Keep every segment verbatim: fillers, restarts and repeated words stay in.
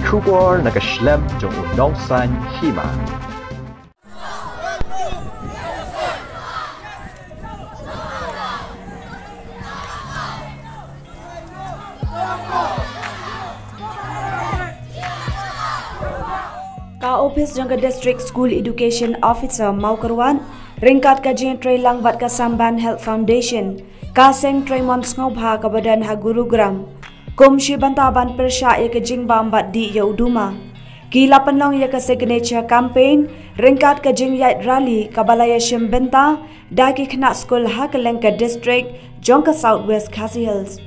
Khubor na ka shlem jong u nongsan hima. Ka ophis jong ka District School Education Officer Mawkyrwat ryngkat ka jingtrei lang bad ka Samban Health Foundation, ka seng treimon sngewbha kaba don ha Gurugram, kum shi bynta ban pyrshah ïa ka jingbam bad dih ïa u duma. Ki la pynlong ïa ka signature campaign ryngkat ka jingïaid rally kaba la ïashim bynta da ki khynnah skul ha kylleng ka district jong ka South West Khasi Hills.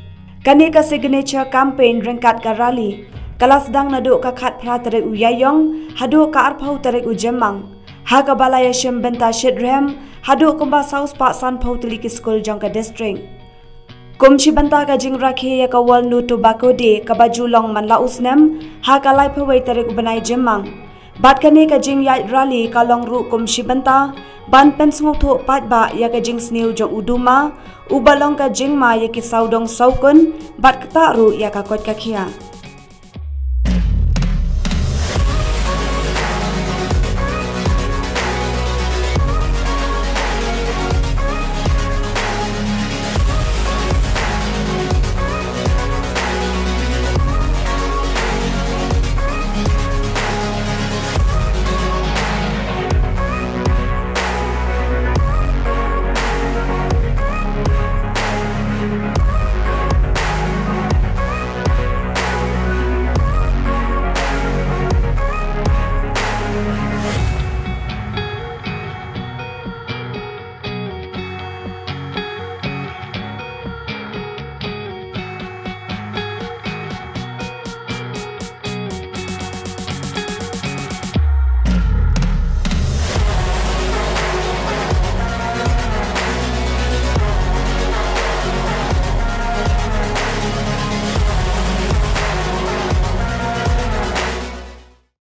Kane ka signature campaign ryngkat ka rally ka la sdang naduh ka khatphra tarik u Ïaïong haduh ka arphew tarik u Jymmang, ha kaba la ïashim bynta shitrhem haduh kumba saw spah sanphew tylli ki skul jong ka district. Kum shi bynta ka jingrakhe ïa ka World No Tobacco Day kaba ju long man la u snem ha ka laiphew wei tarik u bnai Jymmang. Bad kane ka jingïaid rally ka long ruh kum shi bynta ban pynsngewthuh paidbah ïa ka jingsniew jong u duma, uba long ka jingma ïa ki sawdong sawkun bad ktah ruh ïa ka koit ka khiah.